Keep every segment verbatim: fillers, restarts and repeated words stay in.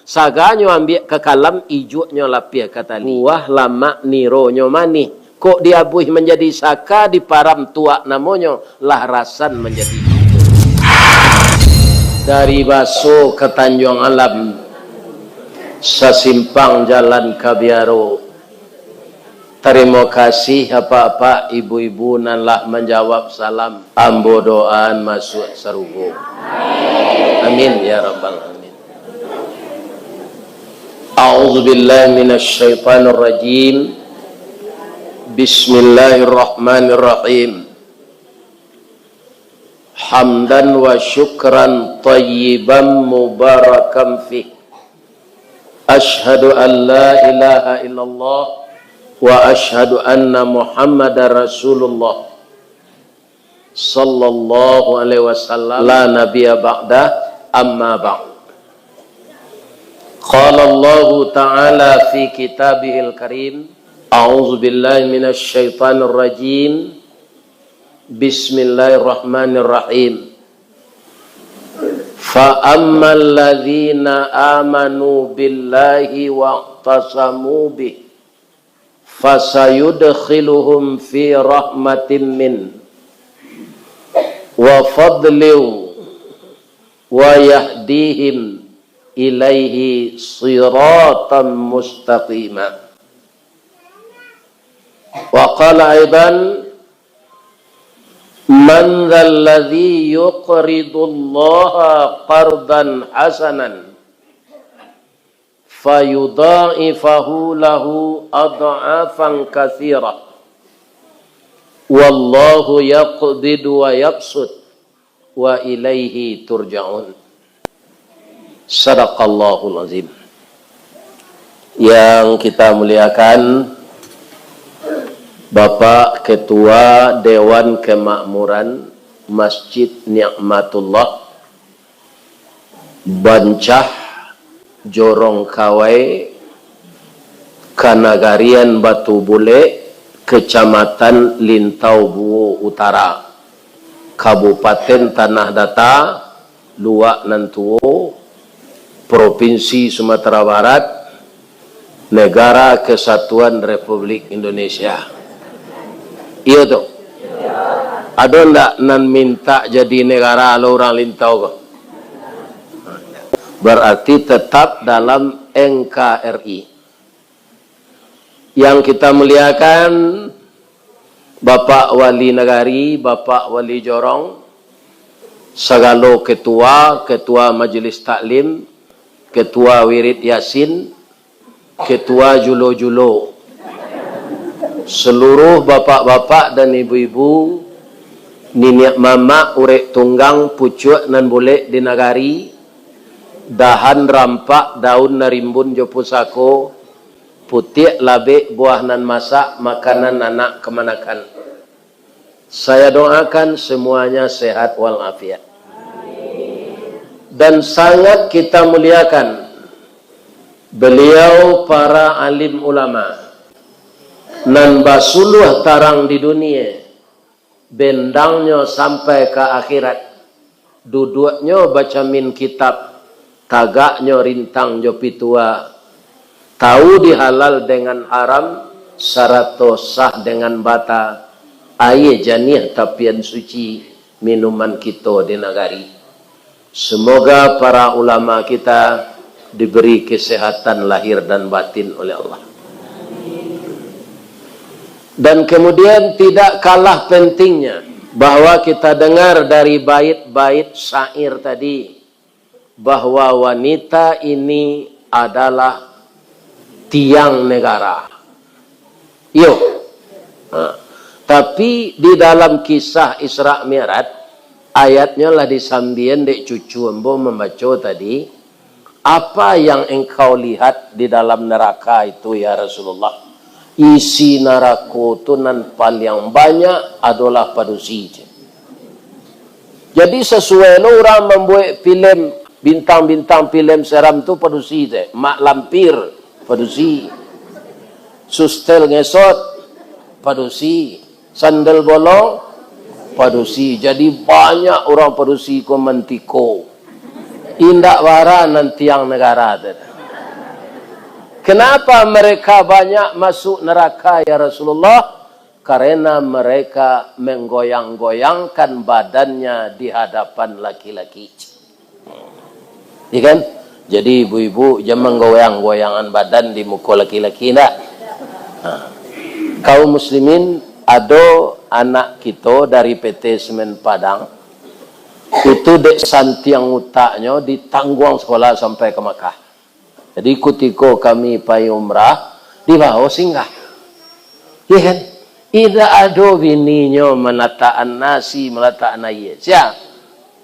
Saganyo ambiak ka kalam, ijuaknyo lapiah ka tali. Buah lamak nironyo manih. Kok diabuih manjadi saka, diparam tuak namonyo, lah rasan manjadi gilo. Dari Baso ka Tanjuang Alam, sasimpang jalan ka Biaro. Tarimo kasih apak-apak, ibu-ibu nan lah manjawab salam. Ambo doaan masuak sarugo. Amin, ya rabbal alamin. A'udzubillahi minasyaitonirrajim. Bismillahirrahmanirrahim. Hamdan wa syukran thayyiban mubarakan fih. Asyhadu an la ilaha illallah wa asyhadu anna Muhammadar Rasulullah, sallallahu alaihi wasallam, la nabiyya ba'dah, amma ba'd. Qala Allahu ta'ala fi kitabihil karim, a'udzu billahi minasy syaithanir rajim. Bismillahirrahmanirrahim. Fa ammal ladzina amanu billahi wa'tasamu bih, fasayudkhiluhum fi rahmatin min wa fadlin wa yahdihim ilaihi siratan mustaqima. Wa qala aidan, man dzalladzi yuqridullaha qardan hasanan fayudha'ifahu lahu adh'afan katsirah, wallahu yaqbidu wa yabsut, wa ilaihi turja'un. Sadaqallahul azim. Yang kita muliakan, Bapak Ketua Dewan Kemakmuran Masjid Nikmatullah, Bancah, Jorong Kawai, Kanagarian Batu Bulek, Kecamatan Lintau Buo Utara, Kabupaten Tanah Data, Luak Nan Tuo, Propinsi Sumatera Barat, Negara Kesatuan Republik Indonesia. Iyo tu. Ado ndak nan mintak jadi negara lo urang Lintau ko? Berarti tetap dalam N K R I. Yang kita muliakan, Bapak Wali Nagari, Bapak Wali Jorong, sagalo ketua, ketua Majelis Taklim, ketua Wirid Yasin, ketua julo-julo, seluruh bapak-bapak dan ibu-ibu, niniak mamak, urek tunggang, pucuak nan bulek di nagari, dahan rampak, daun nan rimbun jo pusako, putiak labek, buah nan masak, makanan anak kamanakan. Saya doakan semuanya sehat walafiat. Dan sangat kita muliakan beliau, para alim ulama nan basuluah tarang di dunia, bendangnyo sampai ka akhirat, duduaknyo bacamin kitab, tagaknyo rintang jo pitua, tahu di halal dengan haram, sarato sah dengan bata, aia janiah tapian suci minuman kito di nagari. Semoga para ulama kita diberi kesehatan lahir dan batin oleh Allah. Dan kemudian tidak kalah pentingnya bahwa kita dengar dari bait-bait syair tadi, bahwa wanita ini adalah tiang negara. Iyo. Ha. Tapi di dalam kisah Isra Mi'raj, ayatnyo lah disambian dek cucu ambo mambaco tadi, "Apa yang engkau lihat di dalam neraka itu, ya Rasulullah?" "Isi narako tu nan paliang banyak adolah padusi," cek. Jadi sasuai lo urang mambuek filem, bintang-bintang filem seram tu padusi, cek. Mak lampir, padusi. Sustel ngesot, padusi. Sandal bolong, padusi. Jadi banyak urang padusi ko mantiko. Indak bara nan tiang negara tu. Kenapa mereka banyak masuk neraka, ya Rasulullah? Karena mereka menggoyang-goyangkan badannya di hadapan laki-laki. Ya kan? Jadi ibu-ibu, jangan goyang-goyangan badan di muko laki-laki, ndak? Ha. Kaum muslimin, ado anak kito dari P T Semen Padang, itu dek santiang utaknyo ditangguang sekolah sampai ke Makkah. Jadi, kutiko kami pai umrah, dibawo singgah. Iya kan? Indak ado bininyo malatakan nasi, malatakan aia. Sia?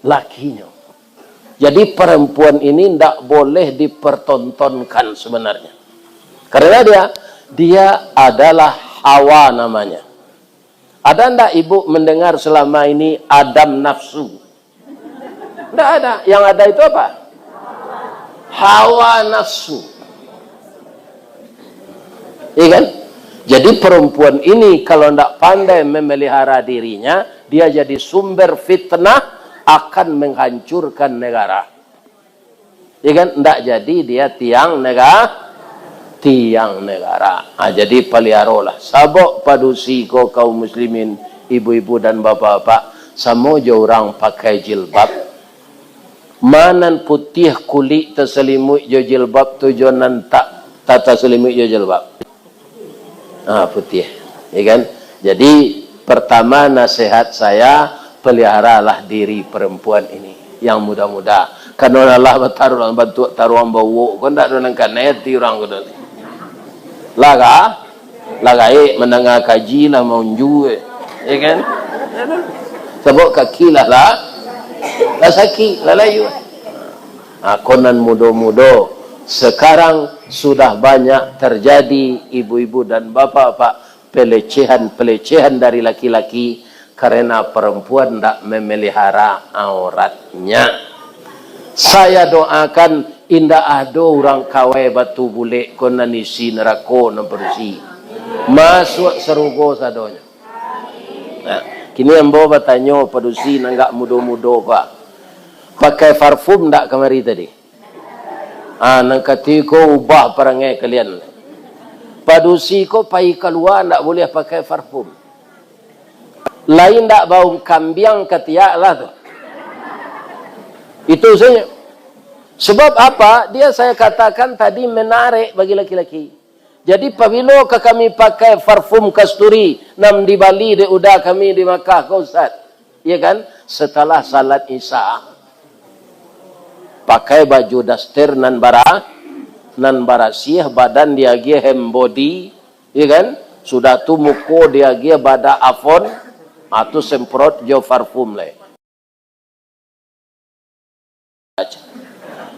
Lakinyo. Jadi, perempuan ini ndak boleh dipertontonkan sebenarnya. Karena dia, dia adalah hawa namanya. Ada ndak ibu mendengar selama ini Adam nafsu? Ndak ada. Yang ada itu apa? Hawa nafsu. Iya kan? Jadi, perempuan ini kalau ndak pandai memelihara dirinya, dia jadi sumber fitnah, akan menghancurkan negara. Ya kan? Ndak jadi dia tiang nega-, tiang negara. Ha, jadi paliharolah. Sabab padusi ko, kaum muslimin, ibu-ibu dan bapak-bapak, samo jo urang pakai jilbab. Ma nan putiah kulik tasalimuik jo jilbab tu jo nan tak, tak tasalimuik jo jilbab? Ah, putiah. Ya kan? Jadi, pertama nasihat saya, peliharalah diri perempuan ini yang muda-muda. Karena Allah bataruang, bantuak taruang bawok ko, ndak ado nan kanai ati urang ko doh. Lah ka? Lah gaek mandanga kaji lah maunju, eh. Ya kan? Sabab kaki lah, lah, lah sakik, lah layu. Ha, ko nan mudo-mudo. Sekarang sudah banyak terjadi, ibu-ibu dan bapak-bapak, pelecehan-pelecehan dari laki-laki karena perempuan ndak memelihara auratnya. Saya doakan, indak ado urang kawai batu bulek ko nan isi nerako nan padusi. Masuak sarugo sadonyo. Nah, kini ambo batanyo padusi nan agak mudo-mudo, Pak. Pakai parfum ndak kamari tadi? Ah, nan katiko ubah parangai kalian. Padusi ko pai kalua ndak buliah pakai parfum. Lain ndak baun kambiang katiak lah tu. Itu saja. Sebab apa? Dia saya katakan tadi menarik bagi laki-laki. Jadi, pabilo ka kami pakai parfum kasturi nan dibali dek uda kami di Makkah ko, Ustaz? Iya kan? Setelah salat Isya. Pakai baju daster nan bara-, nan barasiah, badan diagiah hand body, iya kan? Sudah tu muko diagiah badak Avon, ah, tu semprot jo parfum lai.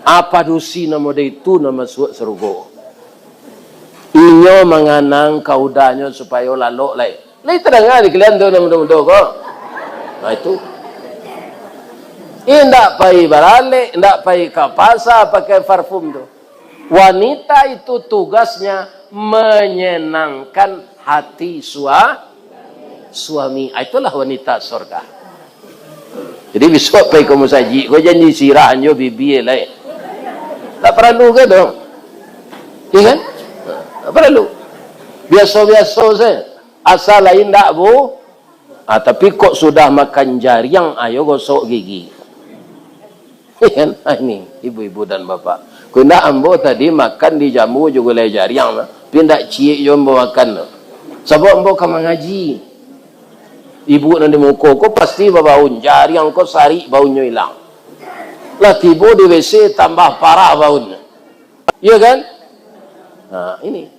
Apa dusi nan model itu nan masuak sarugo? Inyo manganang ka udanyo supayo lalok lai. Lai tadanga di kalian tu nan mudo-mudo ko? Nah, itu. Indak pai baralek, indak pai ka pasa pakai parfum tu. Wanita itu tugasnya menyenangkan hati sua-, suami. Ah, itulah wanita surga. Jadi, bisuak pai ka musajik ko, janji sirah anjo bibia lai. Tak paralu ka tu? Iya kan? Tak paralu. Biaso-biaso saja. Asal lain ndak bu-, ah, tapi kok sudah makan jariang, ayo gosok gigi. Iya kan? Ah, ini, ibu-ibu dan bapak. Kok indak ambo tadi makan dijamu jo gulai jariang, tapi indak ciek jo ambo makan tu. Sabab ambo ka mangaji. Ibu nan di muko ko pasti babaun, jariang ko sarik baunnyo ilang. Lah tibo di W C tambah parah baunnyo. Iya kan? Nah, ini.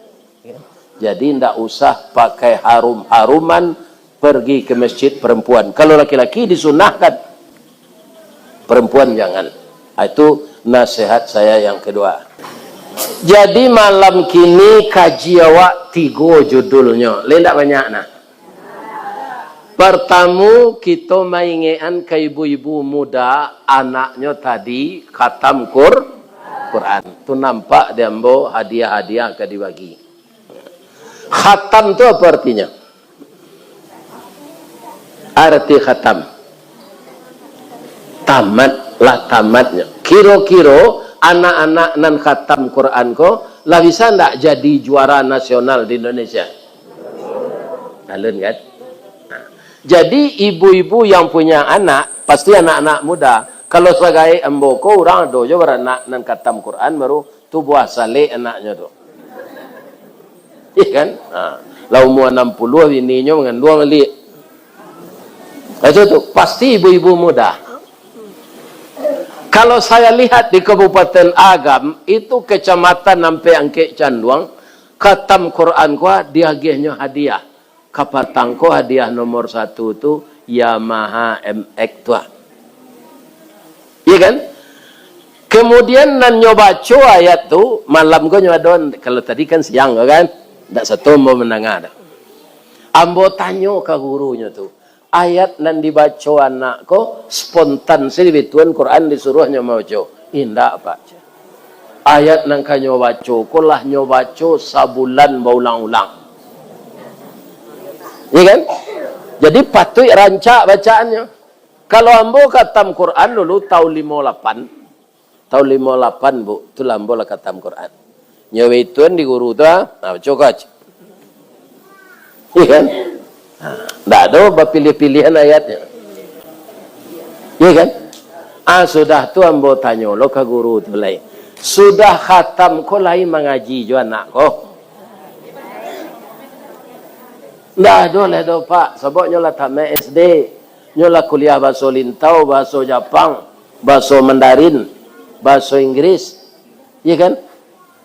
Jadi, ndak usah pakai harum-haruman pergi ke masjid perempuan. Kalau laki-laki disunahkan, perempuan jangan. Ah, itu nasihat saya yang kedua. Jadi, malam kini kaji awak tigo judulnyo. Lai ndak banyak, nah. Pertamo, kito maingekan ka ibu-ibu muda, anaknyo tadi khatam Qur-, Quran. Tu nampak di ambo hadiah-hadiah ka dibagi. Khatam tu apa artinya? Arti khatam. Tamat, lah tamatnyo. Kiro-kiro Anak-anak nan khatam Quran ko lah bisa ndak jadi juara nasional di Indonesia? Alun kan? Nah, jadi ibu-ibu yang punya anak, pasti anak-anak muda. Kalau sagaek ambo ko urang ado jo baranak nan khatam Quran, baru tu buah salek anaknyo tu. Iya kan? Ha. Lah umur anam puluah bininyo manganduang baliak. Itu tu, pasti ibu-ibu muda. Kalau saya lihat di Kabupaten Agam, itu Kecamatan Ampek Angkek Canduang, khatam Quran ko diagiahnyo hadiah. Kapatang ko hadiah nomor satu tu Yamaha M X tu ah. Iya kan? Kemudian nan nyo baco ayat tu, malam ko nyo ado, kalau tadi kan siang ko kan, ndak sato ambo mandanga doh. Ambo tanyo ka gurunyo tu, ayat nan dibaco anak ko spontan se dibituan Quran disuruahnyo mambaco? Indak, Pak. Ayat nan ka nyo baco ko lah nyo baco sabulan baulang-ulang. Iya kan? Jadi patuik rancak bacaannyo. Kalau ambo khatam Quran dulu taun limo lapan, taun limo lapan, Bu, tu lah ambo lah khatam Quran. Nyo bituan di guru tu, ah, nah, baco ko. Iya kan? Nah, ndak ado bapiliah-piliahan ayatnyo. Iya kan? Ah, sudah tu ambo tanyo lo ka guru tu lai. Sudah khatam ko lai mangaji jo anak ko? Ndak ado lai doh, Pak. Sabab nyo lah tamat S D. Nyo lah kuliah bahaso Lintau, bahaso Japang, bahaso Mandarin, bahaso Inggris. Iya kan?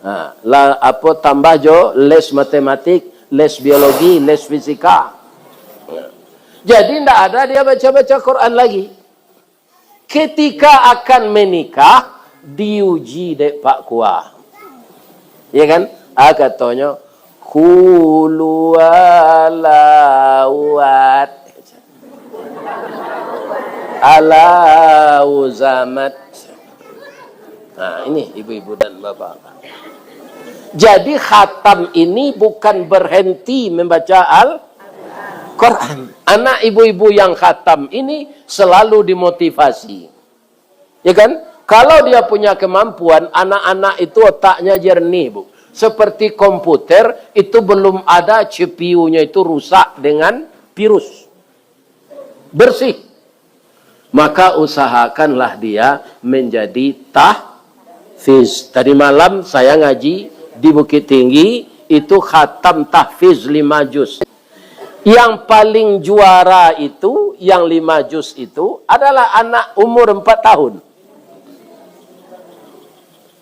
Ha, lah, apo, tambah jo les matematik, les biologi, les fisika. Jadi, ndak ada dia baca-baca Quran lagi. Ketika akan menikah, diuji dek Pak Kua. Ya kan? Ah, katonyo, "Kulu alawat." Alau zamat. Nah, ini ibu-ibu dan bapak-bapak. Jadi, khatam ini bukan berhenti membaca Al-Quran. Anak ibu-ibu yang khatam ini selalu dimotivasi. Ya kan? Kalau dia punya kemampuan, anak-anak itu otaknya jernih, Bu. Seperti komputer, itu belum ada C P U-nya itu rusak dengan virus. Bersih. Maka usahakanlah dia menjadi tahfiz. Tadi malam saya ngaji di Bukittinggi, itu khatam tahfiz lima juz. Yang paling juara itu, yang lima juz itu adalah anak umur empat tahun.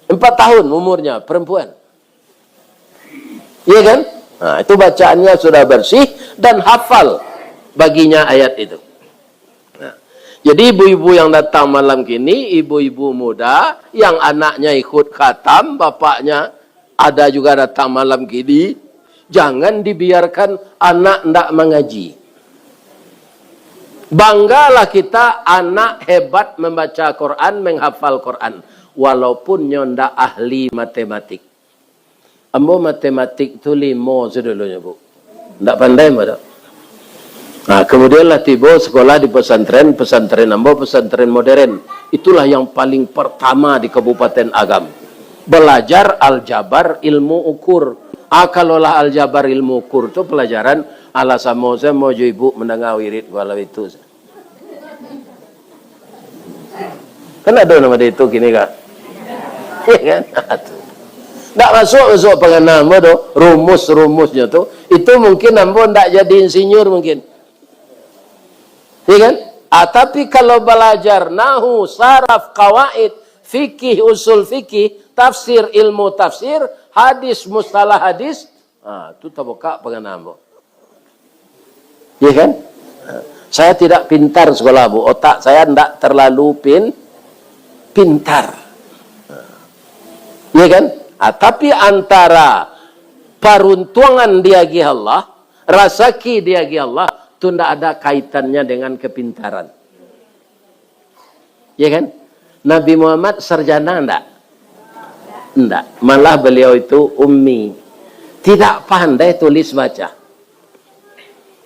Empat tahun umurnya, perempuan. Iya kan? Nah, itu bacaannya sudah bersih dan hafal baginya ayat itu. Nah, jadi ibu-ibu yang datang malam kini, ibu-ibu muda yang anaknya ikut khatam, bapaknya ada juga datang malam kini, jangan dibiarkan anak ndak mangaji. Banggalah kita, anak hebat membaca Quran, menghafal Quran, walaupun nyo ndak ahli matematik. Ambo matematik tu limo sadolonyo, Bu. Ndak pandai ambo tu. Nah, kemudian lah tibo sekolah di pesantren, pesantren ambo pesantren modern. Itulah yang paling pertama di Kabupaten Agam. Belajar aljabar, ilmu ukur. Ah, kalau lah aljabar, ilmu ukur tu pelajaran, alah samo samo jo ibu mandanga wirid ko alah itu. Kan ado nan model itu kini, Kak? Iya kan? Ndak masuak-masuak pangana ambo tu, rumus-rumusnyo tu. Itu mungkin ambo ndak jadi insinyur mungkin. Iya kan? Ah, tapi kalau balajar nahu, saraf, kawaid, fikih, usul fikih, tafsir, ilmu tafsir, hadis, mustalah hadis, ah, tu tabukak pangana ambo. Iya kan? Saya tidak pintar sekolah, Bu. Otak saya ndak terlalu pin-, pintar. Iya kan? Ah, tapi antara paruntuangan diagiah Allah, rasaki diagiah Allah, tu ndak ada kaitannya dengan kepintaran. Ya kan? Nabi Muhammad sarjana ndak? Ndak. Malah beliau itu ummi. Tidak pandai tulis baca.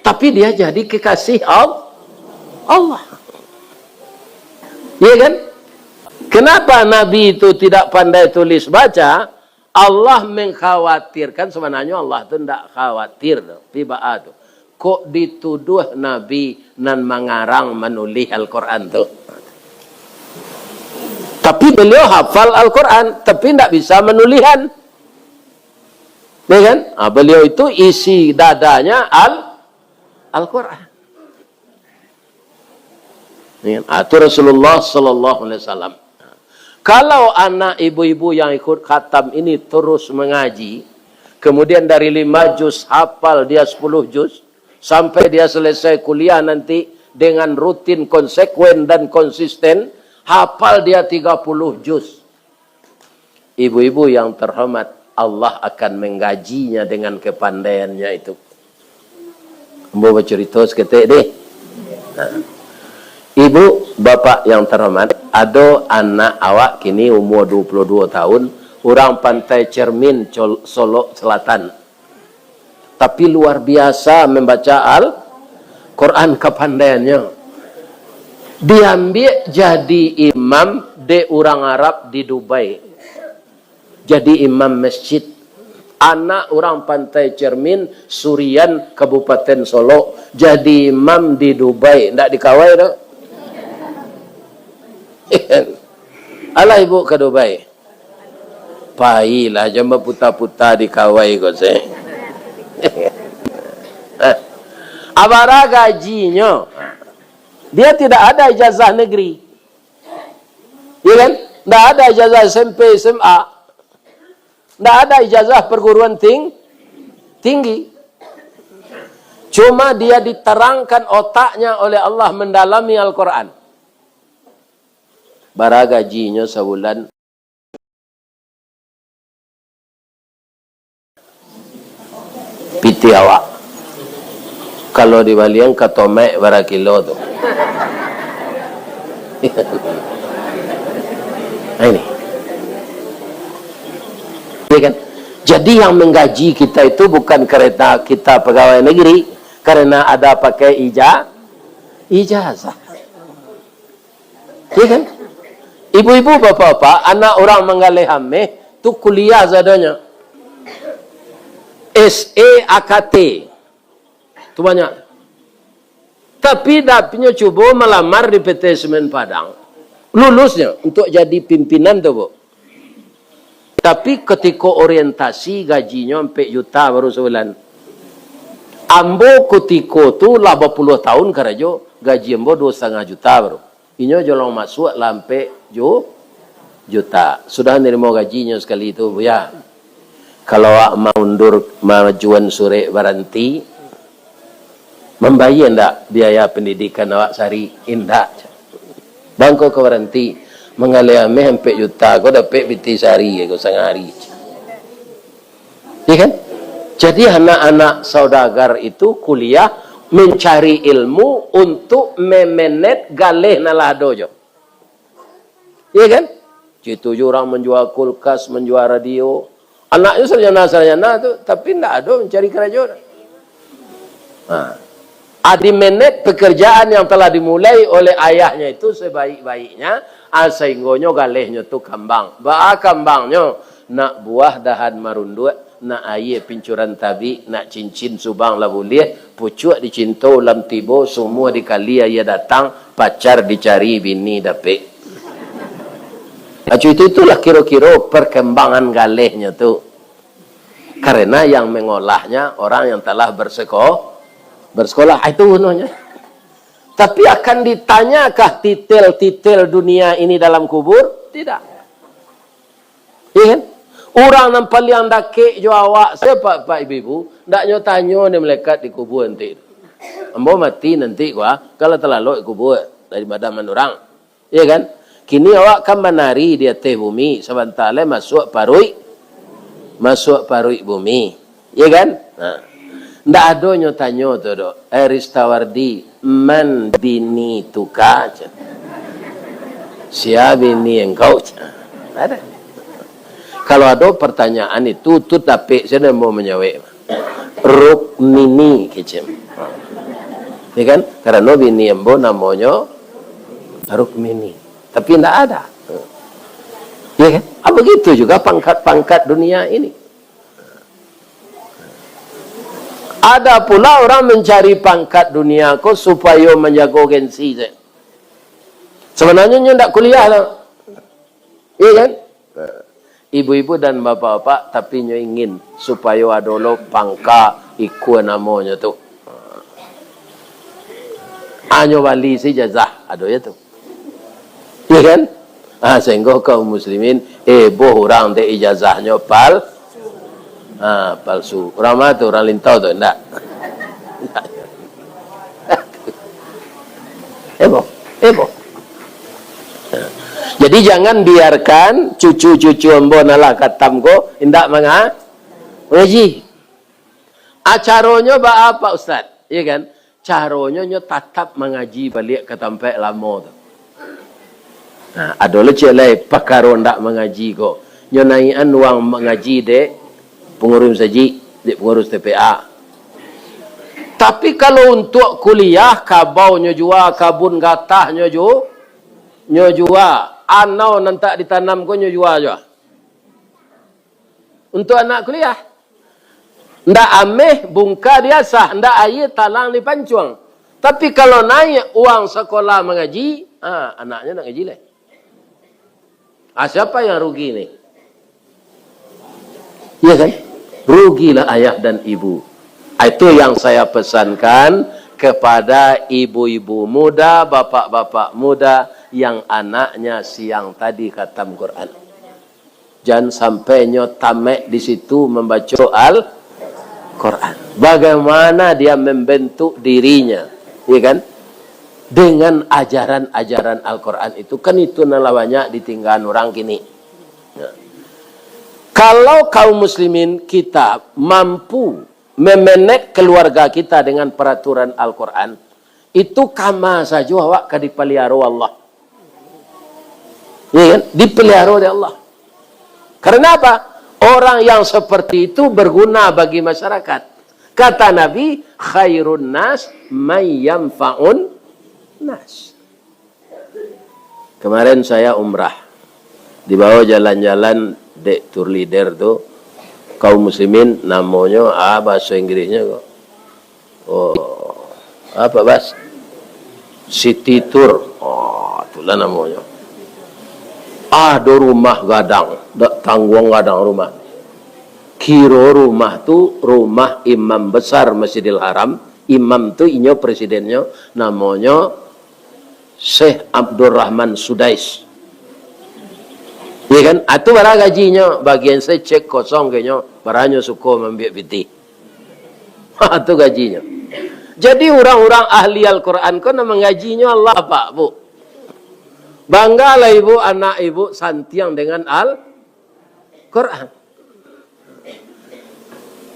Tapi dia jadi kekasih Al-, Allah. Ya kan? Kenapa Nabi itu tidak pandai tulis baca? Allah mengkhawatirkan, sebenarnya Allah tu ndak khawatir tu, pi baa tu. Kok dituduh Nabi nan mangarang manulih Al-Quran tu. Tapi beliau hafal Al-Quran, tapi ndak bisa manulihan. Ya kan? Ah, beliau itu isi dadanya Al-, Al-Quran. Ya kan? Ah, itu Rasulullah sallallahu alaihi wasallam. Kalau anak ibu-ibu yang ikut khatam ini terus mengaji, kemudian dari lima juz hafal dia sepuluh juz, sampai dia selesai kuliah nanti dengan rutin, konsekuen, dan konsisten, hafal dia tiga puluh juz. Ibu-ibu yang terhormat, Allah akan menggajinya dengan kepandaiannya itu. Ambo bacurito saketek deh. Nah. Ibu, bapak yang terhormat, ado anak awak kini umur dua puluh dua tahun, urang Pantai Cermin, Col-, Solok Selatan. Tapi luar biasa membaca Al-Quran kapandaiannyo. Diambiak jadi imam dek urang Arab di Dubai. Jadi imam masjid. Anak urang Pantai Cermin, Surian, Kabupaten Solok, jadi imam di Dubai. Ndak dikawai doh. Alah ibu ka Dubai. Pailah, jan baputa-puta di kawai ko se. Abara gajinyo. Dia tidak ada ijazah negeri. Ya kan? Ndak ada ijazah S M P, S M A. Ndak ada ijazah perguruan ting-, tinggi. Cuma dia diterangkan otaknya oleh Allah mendalami Al-Quran. Bara gajinyo sabulan? Pitih awak. Kalau dibalian ka tomek bara kilo tu. Nah, ini. Ya kan? Jadi yang menggaji kita itu bukan karena kita pegawai negeri, karena ada pakai ija-, ijazah. Ya kan? Ibu-ibu, bapak-bapak, anak urang manggaleh ameh, tu kuliah sadonyo. S E A K T. Tu banyak. Tapi dapiknyo cubo malamar di P T Semen Padang. Lulusnyo untuk jadi pimpinan tu, Bu. Tapi katiko orientasi, gajinyo ampek juta baru sabulan. Ambo kutiko tu lah bapuluah tahun karajo, gaji ambo duo satangah juta baru. Inyo jolong masuak lah ampek ju-, juta. Sudah narimo gajinyo sakali tu, Buya. Kalau awak maundur, maajuan surek baranti, mambayia ndak biaya pendidikan awak sahari? Indak. Bangko ka baranti, manggaleh ameh ampek juta, ko dapek pitih sahari, ko sangari. Ya kan? Jadi anak-anak saudagar itu kuliah mencari ilmu untuk memenet galeh nan lah ado jo. Iya kan? Situ jo urang manjua kulkas, manjua radio. Anaknyo sarjana-sarjana tu, tapi ndak ado mancari karajo. Ha. Adi menet pekerjaan yang telah dimulai oleh ayahnya itu sebaik-baiknya, ah, sahinggonyo galehnyo tu kambang. Baa kambangnyo? Nak buah dahan marunduak, nak aia pincuran tabik, nak cincin subang lah buliah, pucuak dicinto ulam tibo, sumua dikali aia datang, pacar dicari bini dapek. Nah, cuy, itu, itulah kiro-kiro perkembangan galehnyo tu. Karena yang mengolahnya orang yang telah berseko-, bersekolah. Ah, itu gunonyo. Tapi akan ditanyakah titel-titel dunia ini dalam kubur? Tidak. Iya kan? Urang nan paliang dakek jo awak, sia, Pak, Pak, Ibu-ibu, ndak nyo tanyo ni malaikat di kubur nanti. Ambo mati nanti, ko, ah, kalau talalok di kubur dari badan urang. Iya kan? Kini awak kan banari di ateh bumi, sabanta lai masuak paruik, masuak paruik bumi. Iya kan? Nah. Ndak ado nyo tanyo tu doh, "Eh, Ristawardi, man bini tuka?" Sia bini engkau? Ada. Kalau ado pertanyaan itu, tu dapek, sia nan mau manjawek. Rukmini, kecek. Ya kan? Karano bini ambo namonyo Rukmini. Tapi ndak ada. Begitu juga pangkat-pangkat dunia ini. Ada pula orang mencari pangkat dunia ko supayo manjago gengsi sajo. Sabananyo nyo ndak kuliah tu. Iya kan? Ibu-ibu dan bapak-bapak, tapi nyo ingin supayo ado lo pangka, ikua namonyo tu. Hanyo bali se ijazah, ado yo tu. Iya kan? Ah, sehingga kaum muslimin, eh, boh urang dek ijazahnyo pal-, ah, palsu. Urang ma tu? Urang Lintau tu, ndak? Eh, boh. Eh, boh. Jadi, jangan biarkan cucu-cucu ambo nan lah katam ko indak manga-, mangaji. Acaronyo baa, Pak Ustaz? Iya kan? Caronyo nyo tatap mangaji baliak ka tampek lamo tu. Nah, ado lo ciek lai pakaro ndak mangaji ko. Nyo naiakan uang mangaji dek pangurus masajik, dek pangurus T P A. Tapi kalau untuak kuliah, kabau nyo jua, kabun gatah nyo ju-, nyo jua, anau nan tak ditanam ko nyo jua jua. Untuak anak kuliah. Ndak ameh bungka diasah, ndak aia talang dipancuang. Tapi kalau naiak uang sakolah mangaji, ha, anaknyo ndak ngaji lai. Ah, siapa yang rugi ni? Iya kan? Rugilah ayah dan ibu. Ah, itu yang saya pesankan kepada ibu-ibu muda, bapak-bapak muda yang anaknya siang tadi khatam Quran. Jan sampai nyo tamek di situ mambaco Al-Quran. Bagaimana dia membentuk dirinya, ya kan? Dengan ajaran-ajaran Al-Quran itu, kan itu nan lah banyak ditinggaan urang kini. Ya. Kalau kaum muslimin kita mampu memenek keluarga kita dengan peraturan Al-Quran, itu kama sajo awak ka dipaliaro Allah. Ya kan? Dipelihara oleh Allah. Karena apa? Orang yang seperti itu berguna bagi masyarakat. Kata Nabi, "Khairun nas may yanfa'un nas." Kemarin saya umrah. Dibawa jalan-jalan dek tour leader tu, kaum muslimin, namonyo, ah, bahasa Inggrisnya kok. Oh, apa, Bas? City tour. Oh, itulah namonyo. Ado rumah gadang, dak tangguang gadang rumah. Kiro rumah tu rumah imam besar Masjidil Haram. Imam tu inyo presidennyo, namonyo Syekh Abdurrahman Sudais. Iya kan? Atu bara gajinyo, bagian saya cek kosong kenyo, baranyo suko mambiak pitih. Ha, tu gajinyo. Jadi, urang-urang ahli Al-Quran ko nan mangajinyo Allah, Pak, Bu. Banggalah ibu, anak ibu santiang dengan Al-Quran.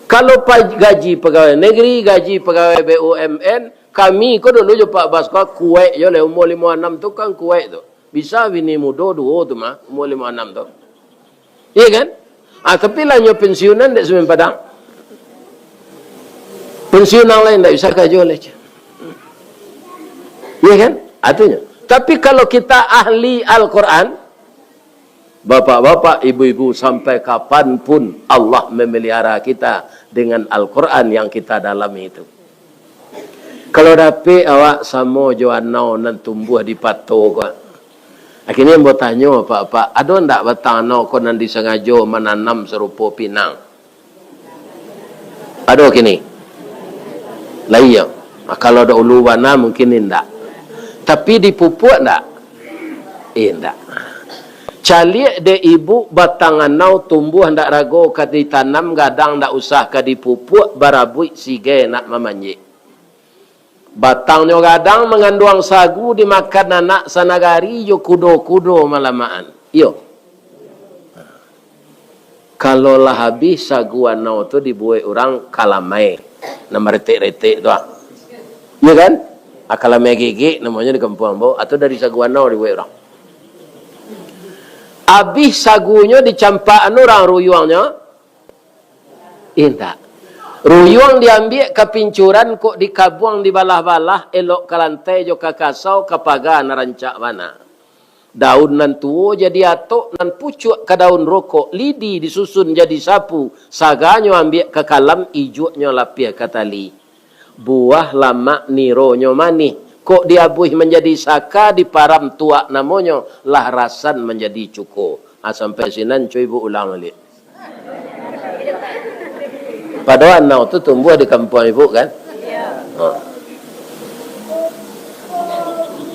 Kalau pa-, gaji pegawai negeri, gaji pegawai B U M N, kami ko dulu jo Pak Bas ko kuaik jo lah, umur limo anam tu kan kuaik tu. Bisa bini mudo duo tu mah, umur limo anam tu. Iya kan? Ah, tapi lah nyo pensiunan dek Semen Padang. Pensiun nan lain ndak usah karajo lai. Iya kan? Artinyo. Tapi kalau kita ahli Al-Quran, bapak-bapak, ibu-ibu, sampai kapan pun Allah memelihara kita dengan Al-Quran yang kita dalami itu. Kalau dapek awak samo jo anau nan tumbuah di pato ko, akhirnyo ambo tanyo, Pak, Pak, ado ndak batang anau ko nan disangajo mananam sarupo pinang? Ado kini? Lai yo. Ah, kalau daulu bana, mungkin indak. Tapi dipupuak ndak? Indak. Caliak dek ibu, batang anau tumbuah ndak rago ka ditanam, gadang ndak usah ka dipupuak, barabuik sige nak mamanjek. Batangnyo gadang manganduang sagu, dimakan anak sanagari jo kudo-kudo malamakan. Iyo. Kalau lah habih sagu anau tu dibuek urang kalamai, nan baretek-retek tu, ah. Iyo kan? Ah, kalamai gegek namonyo di kampuang ambo, atau dari sagu anau dibuek urang. Habih sagunyo dicampak anu urang ruyuangnyo, indak. Ruyuang diambiak ka pincuran, kok dikabuang dibalah-balah, elok ka lantai jo ka kasau, ka paga nan rancak bana. Daun nan tuo jadi atok, nan pucuak ka daun rokok, lidi disusun jadi sapu, saganyo ambiak ka kalam, ijuaknyo lapiah ka tali. Buah lamak nironyo manih, kok diabuih manjadi saka, diparam tuak namonyo, lah rasan manjadi cuko. Ah, sampai sinan, cuy, Ibu ulang baliak. Pado anau tu tumbuah di kampuang ibu, kan? Ha.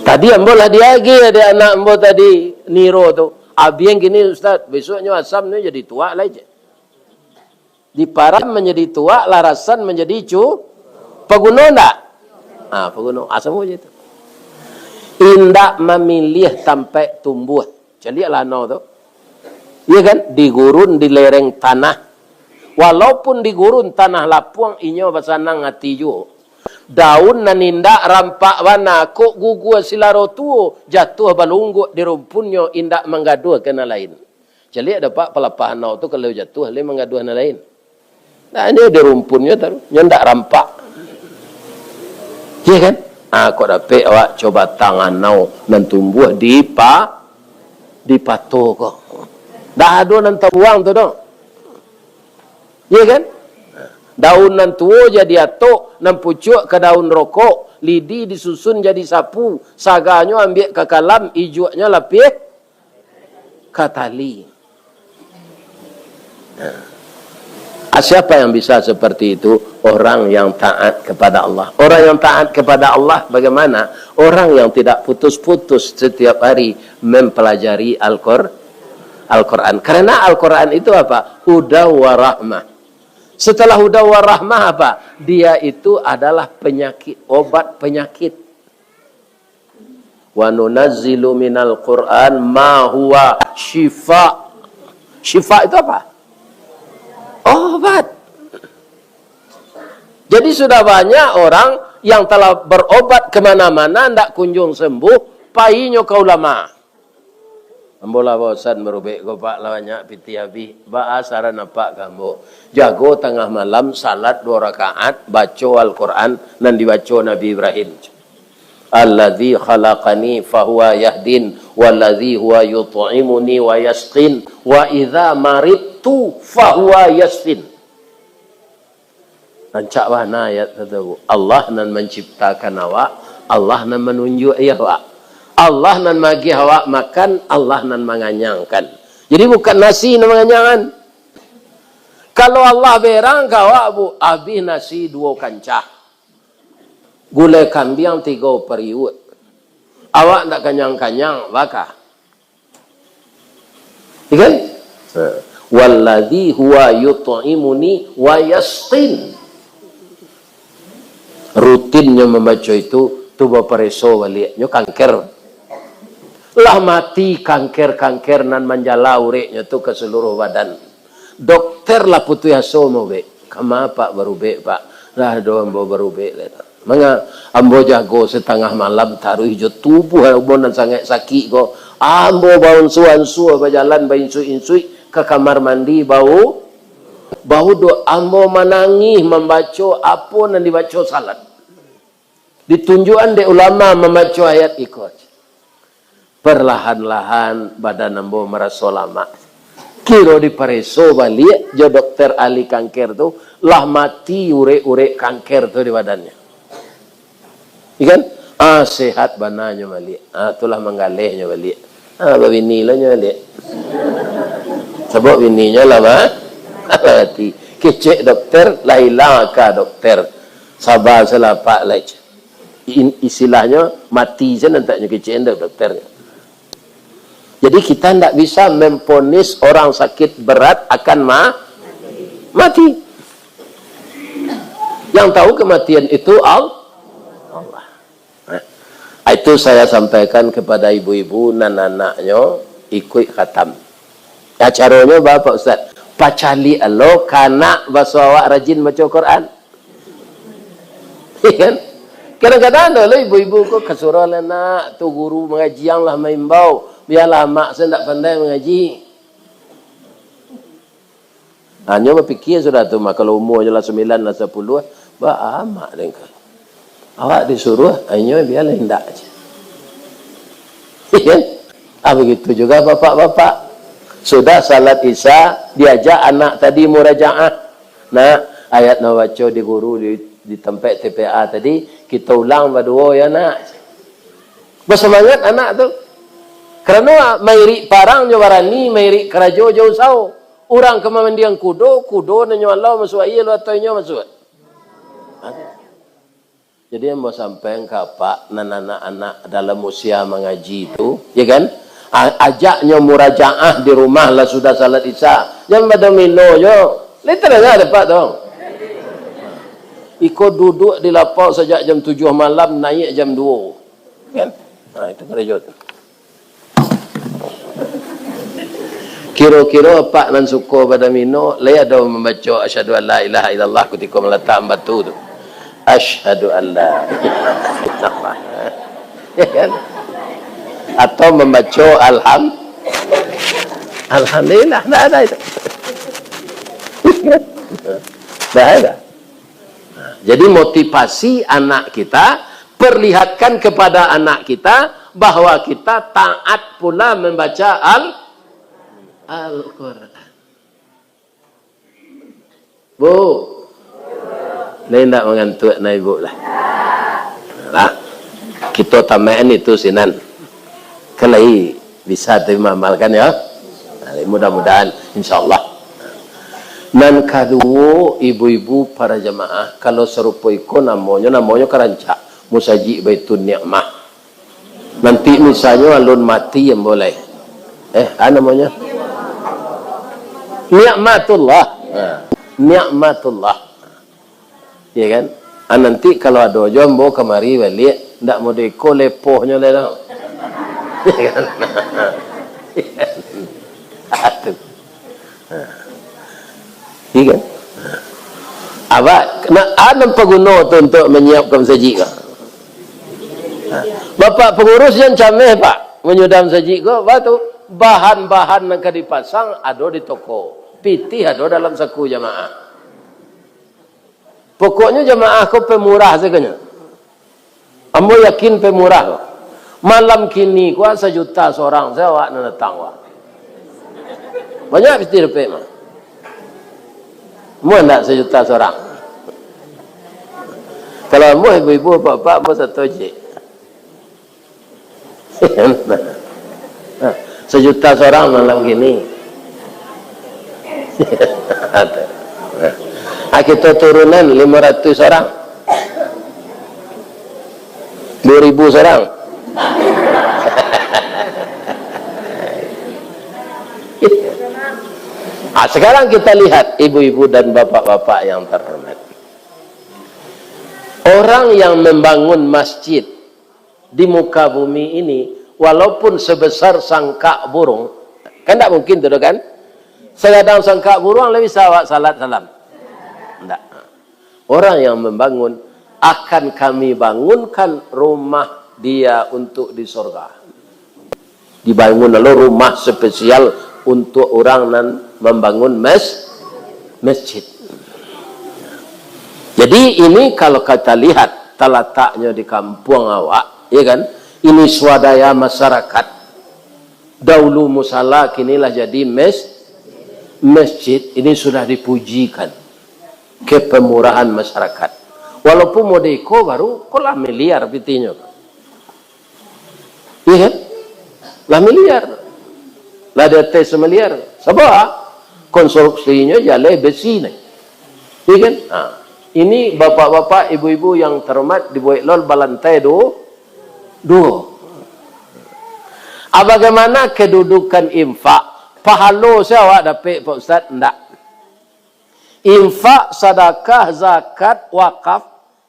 Tadi ambo lah diagiah dek anak ambo tadi, niro tu. Abiang kini, Ustaz, besoknyo asam ni jadi tuak lai, cek. Diparam manjadi tuak, larasan manjadi cu-, paguno ndak? Ha, paguno. Asam aja tu. Indak mamiliah tampek tumbuah. Caliaklah anau tu. Iya kan? Di gurun, di lereng tanah. Walaupun di gurun tanah lapuang, inyo basanang ati juo. Daun nan indak rampak bana, kok gugua silaro tuo, jatuah balungguak di rumpunnyo, indak manggaduah ka nan lain. Caliak dapek palapah anau tu, kalau jatuah, lai manggaduah nan lain. Nah, inyo di rumpunnyo taruih, nyo ndak rampak. Iya kan? Ah, kok dapek awak co batang anau nan tumbuah di pa-, di pato ko. Ndak ado nan tabuang tu doh. Iya kan? Daun nan tuo jadi atok, nan pucuak ka daun rokok, lidi disusun jadi sapu, saganyo ambiak ka kalam, ijuaknyo lapiah ka tali. Nah. Ah, siapa yang bisa seperti itu? Orang yang taat kepada Allah. Orang yang taat kepada Allah bagaimana? Orang yang tidak putus-putus setiap hari mempelajari Al-Qur-, Al-Quran. Karena Al-Quran itu apa? Huda wa rahmah. Setelah huda wa rahmah apa? Dia itu adalah penyakit, obat penyakit. "Wa nunazzilu minal Qur'an ma huwa syifa." Syifa itu apa? Obat. Jadi, sudah banyak orang yang telah berobat kemana-mana, ndak kunjung sembuh, painyo ka ulama. "Ambo lah bosan barubek ko, Pak, lah banyak pitih abih. Baa saran Apak ka ambo?" "Jago tangah malam, salat duo rakaat, baco Al-Quran nan dibaco Nabi Ibrahim. Alladzi khalaqani fahuwa yahdin, walladzi huwa yut'imuni wa yasqin, wa idza maridtu fahuwa yasfin." Rancak bana ayat tu, Bu. Allah nan manciptakan awak, Allah nan manunjuak awak. Allah nan magiah awak makan, Allah nan manganyangkan. Jadi, bukan nasi nan manganyangkan. Kalau Allah berang ka awak, Bu, abih nasi duo kancah. Gulai kambiang tigo pariuak. Awak ndak kanyang-kanyang, baa ka? Iya kan? Ha. "Walladzi huwa yut'imuni wa yasqin." Rutinnyo mambaco itu, tu bapareso baliak, nyo kanker. Lah mati kanker-kanker nan manjala ureknyo tu ka saluruh badan. Dokter lah putuih aso maubek. "Kama Apak barubek, Pak?" "Lah ado ambo barubek lai." "Manga?" "Ambo jago satangah malam taruih jo tubuah ambo nan sangaik sakik ko. Ambo baunsuah-unsuah bajalan, bainsuik-insuik ka kamar mandi, bau, bauduak. Ambo manangih mambaco apo nan dibaco salat." Ditunjuakan dek ulama mambaco ayat iko. Perlahan-lahan badan ambo maraso lamak. Kiro dipareso baliak jo dokter ahli kanker tu, lah mati urek-urek kanker tu di badannyo. Iya kan? Ah, sehat bananyo baliak. Ah, tu lah manggalehnyo baliak. Ah, babini lah nyo baliak. Sabab bininyo lah ma-, lah mati. Kecek dokter, lah ilang aka dokter. Saba salah Pak lai. In-, istilahnyo mati sajo, ndak nyo kecek dokter. Jadi, kita ndak bisa memvonis orang sakit berat akan ma-, mati. Yang tahu kematian itu Al-, Allah. Nah, itu saya sampaikan kepada ibu-ibu nan anaknyo ikuik khatam. Nah, caronyo baa, Pak Ustaz? Pacaliak lo ka anak baso awak rajin baco Quran. Iya kan? Kadang-kadang ado lo ibu-ibu ko, "Kasuruah lah nak, tu guru mangaji yang lah maimbau, bialah amak se ndak pandai mangaji." Hanyo bapikia sudah tu mah, kalau umurnyo lah sambilan, lah sapuluah, baa amak dengka. Awak disuruah, hanyo bialah indak se. Iya kan? Ah, begitu juga bapak-bapak. Sudah salat Isya, diajak anak tadi murajaah. Nah, ayat nan baco di guru di, di tampek T P A tadi, kita ulang baduo ya, Nak. Basamangat anak tu. Karano mairik parang jo barani, mairik karajo jo usaho. Urang ka mamandiang kudo, kudo nan nyo alau masuak aia lo atau inyo masuak. Jadi, ambo sampaikan ka apak nan anak-anak dalam usia mangaji tu, ya kan? A-, ajaknyo murajaah di rumah lah sudah salat Isya. Jan badomino jo. Lai tadanga dek apak tu. Iko duduak di lapau sajak jam tujuah malam, naiak jam duo. Kan? Ha, itu karajo tu. Kiro-kiro apak nan suko badomino, lai ado mambaco asyhadu an la ilaha illallah kutiko malatak batu tu. Asyhadu an la ilaha illallah. Ya kan? Atau mambaco alham-, alhamdulillah, ndak ada itu. Ndak ada. Jadi, motivasi anak kita, perlihatkan kepada anak kita bahwa kita taat pula membaca Al-, Al-Quran. Bu, lai ndak mangantuak nah ibu lah. Lah, kita tamakan itu sinan. Kan lai bisa tu maamalkan ya. Nah, mudah-mudahan, insyaallah. Nan kaduo, ibu-ibu para jamaah, kalau sarupo iko namonyo, namonyo ka rancak, Musajik Baitun Nikmah. Nanti misalnyo alun mati, ambo lai. Eh, a namonyo? Nikmatullah. Ha, Nikmatullah. Ya kan? Ah, nanti kalau ado jo ambo kamari baliak, ndak model iko lepohnyo lai doh. Ya kan? Ah, tu. Ha. Ya kan? Abah, nak, ah, nan paguno tu untuk manyiapkan masajik ko. Ha. Bapak pangurus jan cameh, Pak. Manyudah masajik ko, apa tu? Bahan-bahan nan ka dipasang ado di toko. Pitih ado dalam saku jamaah. Pokoknyo jamaah ko pemurah sakonyo. Ambo yakin pemurah ko. Malam kini ko sajuta surang se awak nan datang ko. Banyak pitih dapek mah. Muah ndak sajuta surang? Kalau ambo ibu-ibu, bapak-bapak, ambo sato cik. Sajuta surang malam kini. Ah, kita turunan lima ratus surang. Dua ribu surang. Ah, sekarang kita lihat, ibu-ibu dan bapak-bapak yang terhormat. Orang yang membangun masjid di muka bumi ini, walaupun sebesar sangkak burung, kan ndak mungkin tu doh, kan? Sagadang sangkak burung lai bisa awak salat salam? Ndak. Orang yang membangun, akan Kami bangunkan rumah dia untuk di sorga. Dibangun lalu rumah spesial untuk urang nan mambangun mes-, masjid. Jadi, ini kalau kita lihat talataknyo di kampuang awak, ya kan? Ini swadaya masyarakat. Dahulu musala, kini lah jadi mes-, masjid. Ini sudah dipujikan kepemurahan masyarakat. Walaupun model iko baru, ko lah miliar pitihnyo. Iya kan? Lah miliar. Lah di ateh samiliar. Sabab konstruksinyo jaleh besi ni. Iya kan? Ha. Ini bapak-bapak, ibu-ibu yang terhormat, dibuek lol balantai du-, duo. Ah, bagaimana kedudukan infak? Pahalo se awak dapek, Pak Ustaz? Ndak. Infak, sadakah, zakat, wakaf,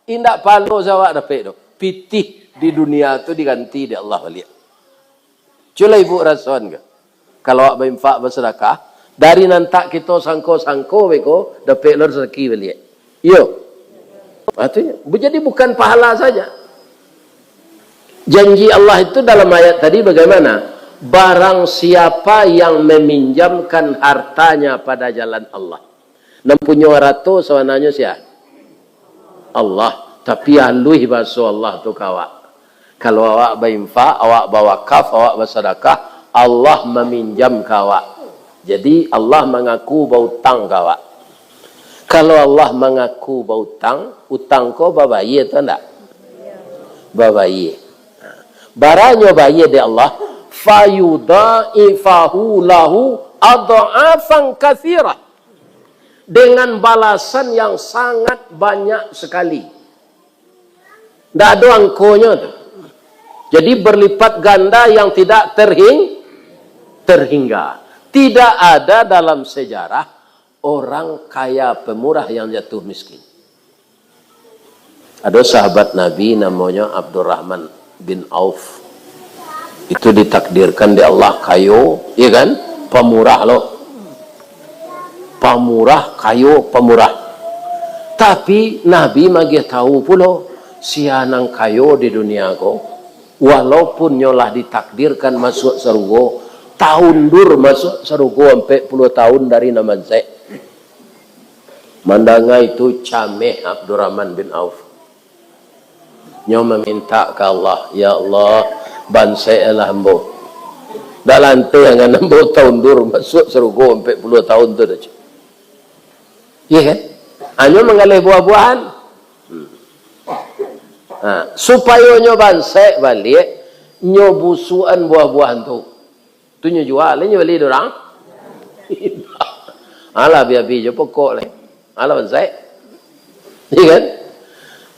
indak pahalo se awak dapek doh. Pitih di dunia tu diganti dek Allah baliak. Cubolah ibu rasoan ka. Kalau awak bainfak, basadakah, dari nan tak kito sangko-sangko beko, dapek lo rasaki baliak. Iyo. Artinyo, bu-, jadi bukan pahala saja. Janji Allah itu dalam ayat tadi bagaimana? Barang siapa yang meminjamkan hartanya pada jalan Allah. Nan punyo arato sabananyo sia? Allah. Tapi aluih bahaso Allah tu ka awak. Kalau awak bainfak, awak bawakaf, awak basadakah, Allah maminjam ka awak. Jadi, Allah mangaku bautang ka awak. Kalau Allah mangaku bautang, utang ko babayie atau ndak? Babayie. Baranyo bayie dek Allah, fayudha'ifahu lahu adh'afan katsirah. Dengan balasan yang sangat banyak sekali. Ndak ado angkonyo tu. Jadi, berlipat ganda yang tidak terhing-, terhingga. Tidak ada dalam sejarah orang kaya pemurah yang jatuh miskin. Ado sahabat Nabi namonyo Abdurrahman bin Auf. Itu ditakdirkan dek Allah kayo, iya kan? Pamurah lo. Pamurah, kayo, pamurah. Tapi, Nabi magiah tahu pulo, sia nan kayo di dunia ko, walaupun nyo lah ditakdirkan masuak sarugo, taundur masuak sarugo ampek puluah tahun dari nan bansek. Mandanga itu cameh Abdurrahman bin Auf. Nyo mamintak ka Allah, "Ya Allah, bansek lah ambo. Dak lanteh angan ambo taundur masuak sarugo ampek puluah tahun tu dah." Iya kan? Hanyo manggaleh buah-buahan. Hmm. Ha, supayo nyo bansek baliak, nyo busuakan buah-buahan tu. Tu nyo jua, lai nyo bali dek urang. Alah, abih-abih jo pokok lai. Alah, bansek. Iya kan?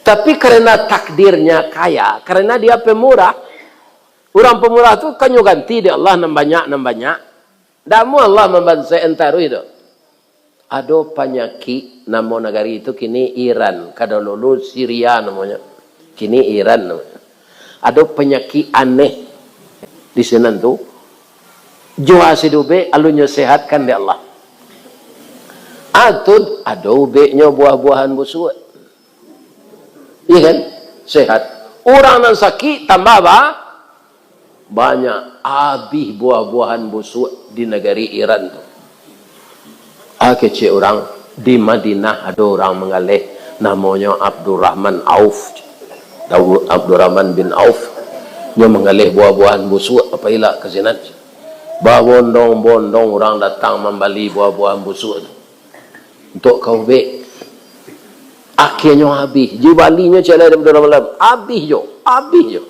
Tapi karena takdirnya kaya, karena dia pemurah. Urang pemurah tu kan nyo ganti dek Allah nan banyak, nan banyak. Ndak amuah Allah mambansek-an taruih tu. Ado panyakik, namo nagari tu kini Iran, kadololo Syria namonyo. Kini Iran namonyo. Ado panyakik aneh di sinan tu. Jua sidubek, alun nyo sehatkan dek Allah. Atun ado ubeknyo buah-buahan busuak. Iya kan? Sehat. Urang nan sakik tambah ba-, banyak. Abih buah-buahan busuak di nagari Iran tu. Ah, kecek urang, di Madinah ado urang manggaleh, namonyo Abdurrahman Auf. Daud Abdurrahman bin Auf. Nyo manggaleh buah-buahan busuak, apo ilak ka sinan. Babondong-bondong urang datang mambali buah-buahan busuak tu. Untuak ka ubek. Akhianyo abih. Dibalinyo cek lai dek Abdurrahman. Abih jo, abih jo.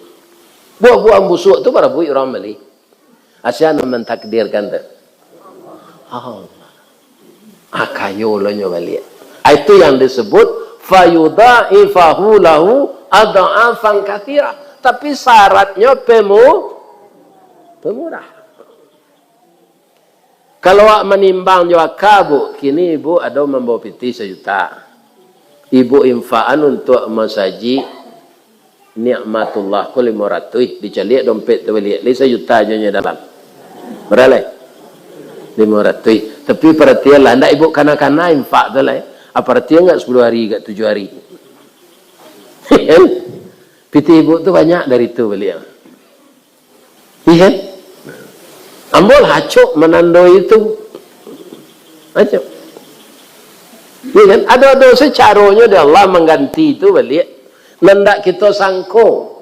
Buah-buahan busuak tu barabuik urang mambali. Sia nan mantakdirkan tu? Allah. Ah, kayo lo nyo baliak. Ah, itu yang disebut fayudha'ifahu lahu adh'afan katsirah. Tapi syaratnyo pemu-, pemurah. Kalau awak manimbang jo aka, Bu, kini ibu ado mambawa pitih sajuta. Ibu infakan untuak masajik Nikmatullah ko limo ratuih, dicaliak dompet tu baliak, lai sajuta jo nyo dalam. Bara lai? Limo ratuih. Tapi paratianlah, ndak ibu kana-kana infak tu lai. Apa artinya nggak sepuluh hari, nggak tujuh hari? Kan? Pitih ibu tu banyak dari tu baliak. Iya kan? Ambo lah acok manandoi itu. Acok. Iya kan? Ado-ado se caronyo dek Allah mangganti itu baliak. Nan ndak kito sangko.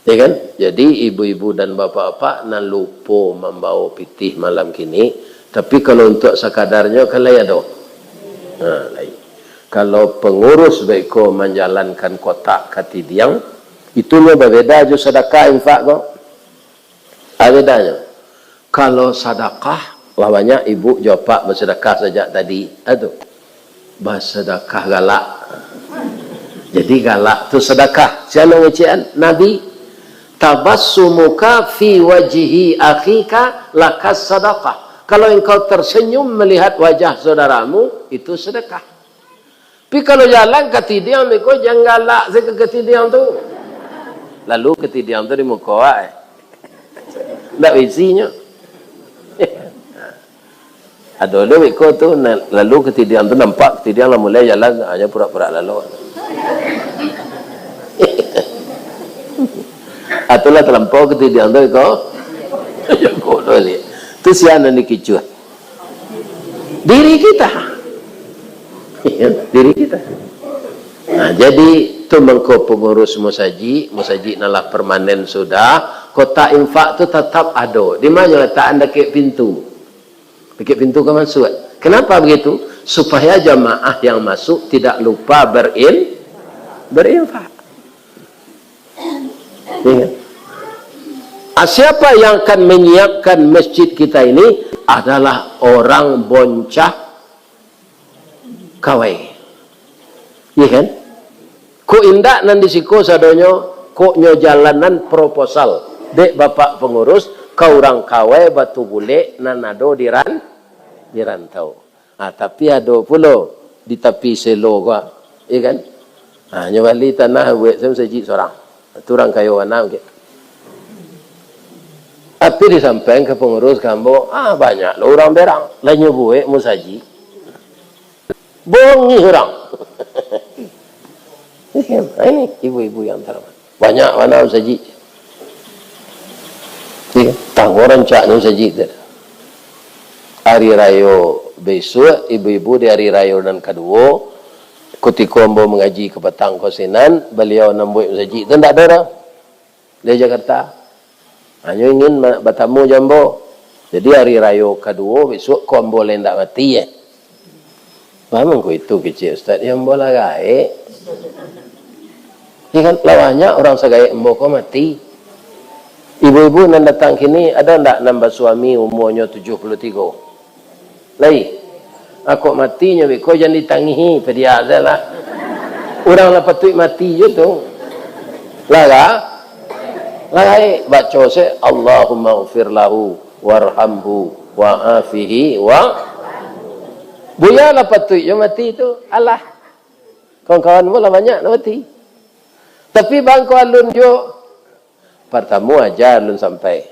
Iya kan? Jadi, ibu-ibu dan bapak-bapak nan lupo mambawa pitih malam kini, tapi kalau untuak sakadarnyo kan lai ado. Ha, lai. Kalau pangurus baiko manjalankan kotak katidiang, itu nyo babeda jo sadakah infak ko. Ado bedanyo. Kalau sadakah, lah banyak ibu jo apak basadakah sajak tadi. Ado. Basadakah galak. Jadi galak tu sadakah. Sia nan ngecekan? Nabi. "Tabassumuka fi wajhi akhika lakas sadakah." Kalau engkau tersenyum melihat wajah saudaramu, itu sedekah. Tapi kalau jalan katidiang beko, jan galak se ka katidiang tu. Lalu katidiang tu di muko awak, eh. Ndak bisinyo. Ado lo beko tu, na-, lalu katidiang tu nampak, katidiang lah mulai jalan, hanyo pura-pura lalok. Atau lah talampau katidiang tu beko. Yo, bodoh ni. Tu sia nan dikicuah. Diri kita. Diri kita. Nah, jadi tu mangko pangurus musajik, musajik nan lah permanen sudah, Kotak infak tu tatap ado. Di ma nyo latakan? Dakek pintu. Dakek pintu ka masuak. Kenapa begitu? Supaya jamaah yang masuk tidak lupa berin-, berinfak. Ingat. Ah, siapa yang akan menyiapkan masjid kita ini? Adalah orang Boncah Kawai. Iya kan? Kok indak nan di siko sadonyo, kok nyo jalanan proposal dek Bapak Pangurus ka urang Kawai Batu Bulek nan ado di ran-, di rantau. Ah, tapi ado pulo di tapi selo ko, iya kan? Ah, nyo bali tanah buek se masajik sorang. Tu urang kayo bana mungkin. Tapi disampaikan ka pangurus ka ambo, "Ah, banyak lo urang berang, lah nyo buek musajik." Bongih urang. Ini ibu-ibu yang terhormat. Banyak bana musajik. Iya, tanggo rancaknyo musajik tu. Hari rayo besok, ibu-ibu, di hari rayo nan kaduo, kutiko ambo mangaji ka patang ko sinan, baliau nan buek musajik tu ndak ado doh. Dari Jakarta. Hanyo ingin ma-, batamu jo ambo. Jadi, hari rayo kaduo, besok ko ambo lai indak mati, eh. Baa mangko itu kecek Ustaz, yo ambo lah gaek. Ya kan, lah banyak urang sagaek ambo ko mati. Ibu-ibu nan datang kini, ado ndak nan basuami umuanyo tujuah puluah tigo? Lai. Ako matinyo beko jan ditangihi, padiak sajolah. Urang lah patuik mati jo tu. Lah ka? Lah gaek. Baco se, "Allahumma ghfir lahu, warhamhu, wa'afihi, wa." Buya lah patuik jo mati tu. Alah. Kawan-kawan ambo lah banyak nan mati. Tapi bangko alun jo. Partamo aja alun sampai.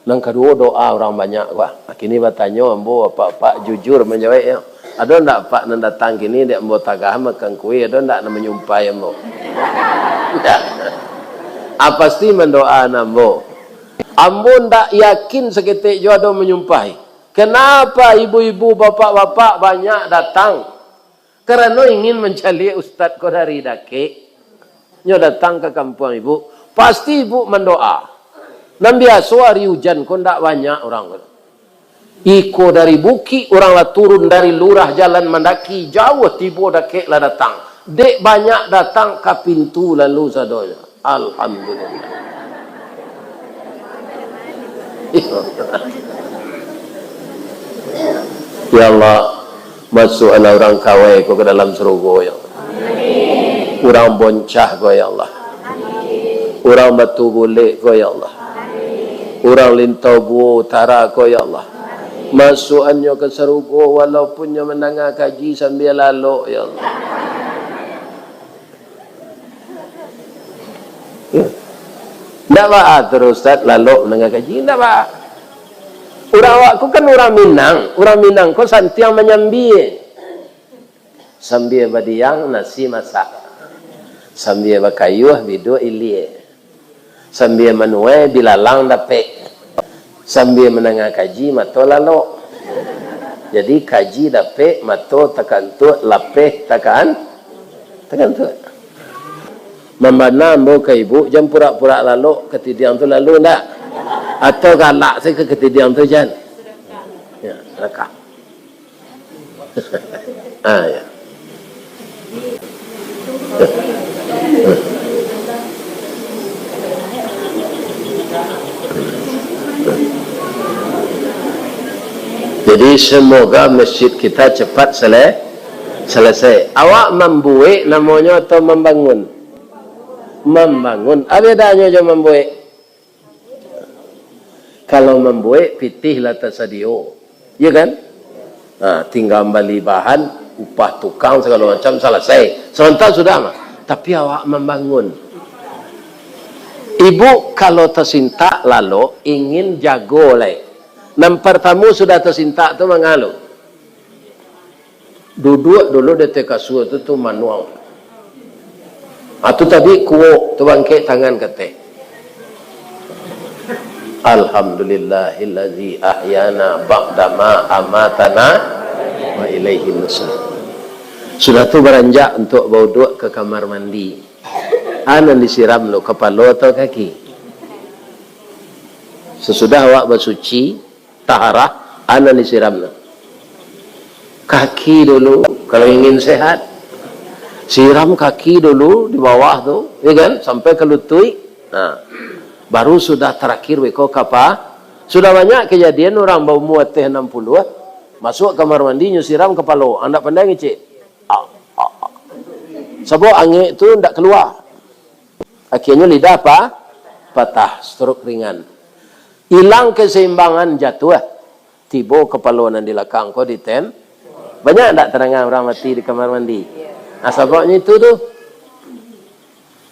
Nan kaduo doa urang banyak ko. Kini batanyo ambo, apak-apak jujur manjawaiknyo. Ado ndak apak nan datang kini dek ambo tagah makan kue, ado ndak nan manyumpahi ambo? Ndak. Ah, pasti mandoa ambo. Ambo ndak yakin saketek juo ado manyumpahi. Kenapa ibu-ibu, bapak-bapak banyak datang? Karano ingin mancaliak ustad ko dari dakek. Nyo datang ka kampuang ibu, pasti ibu mandoa. Nan biaso ari ujan ko ndak banyak urang ko. Iko dari bukik, urang lah turun dari lurah jalan mandaki, jauah tibo dakek lah datang. Dek banyak datang ka pintu lalu sadonyo. Alhamdulillah. Ya Allah, masuakkanlah urang Kawai ko ka dalam sarugo, ya Allah. Urang Boncah ko, ya Allah. Urang Batu Bulek ko, ya Allah. Urang Lintau Buo Utara ko, ya Allah. Masuakkannyo ka sarugo, walaupun nyo mandanga kaji sambia lalok, ya Allah. Ndak baa tu, Ustaz, lalok mandanga kaji, ndak baa. Urang awak ko kan urang Minang, urang Minang ko santiang manyambia. Sambia badiang nasi masak. Sambia bakayuah biduak ilia. Sambia manuai bilalang dapek. Sambia mandanga kaji, mato lalok. Jadi, kaji dapek, mato takantuak, lapeh takan-, takantuak. Mambana ambo ka ibu, jan purak-purak lalok katidiang tu lalu ndak? Atau galak sajo ka katidiang tu, jan? Ya, rakah. Ah, ya. Jadi, semoga masjid kita cepat sele-, selesai. Awak mambuek namonyo atau mambangun? Mambangun. Apo bedanyo jo mambuek? Kalau mambuek, pitih lah tasadio. Iya kan? Nah, tinggal bali bahan, upah tukang, sagalo macam, salasai. Samantaro sudah mah. Tapi awak mambangun. Ibu, kalau tasintak lalok, ingin jago lai. Nan partamo sudah tasintak tu manga lo? Duduak dulu di ateh kasua tu, tu manuang. Ah, tu tadi kuwok tu bangkek tangan ka ateh. Alhamdulillahillazi ahyana ba'dama amatana wa ilaihin nusyur. Sudah tu baranjak untuak bauduak ka kamar mandi. Ah, nan disiram lo, kapalo atau kaki? Sasudah awak basuci, taharah, a nan disiram tu. Kaki dulu, kalau ingin sehat. Siram kaki dulu di bawah tu, ya kan, sampai ka lutuik. Nah, baru sudah tarakhir beko kapa. Sudah banyak kajadian urang baumua ateh anam puluah, masuak kamar mandi, nyo siram kapalo, ndak pandai ngecek. Ah, ah, ah. Sabab angek tu ndak kalua. Akhirnyo lidah pa-, patah, stroke ringan. Ilang keseimbangan, jatuah. Tibo kapalo nan di lakang ko di ten-, banyak ndak tadangar urang mati di kamar mandi? Nah, sababnyo itu tu.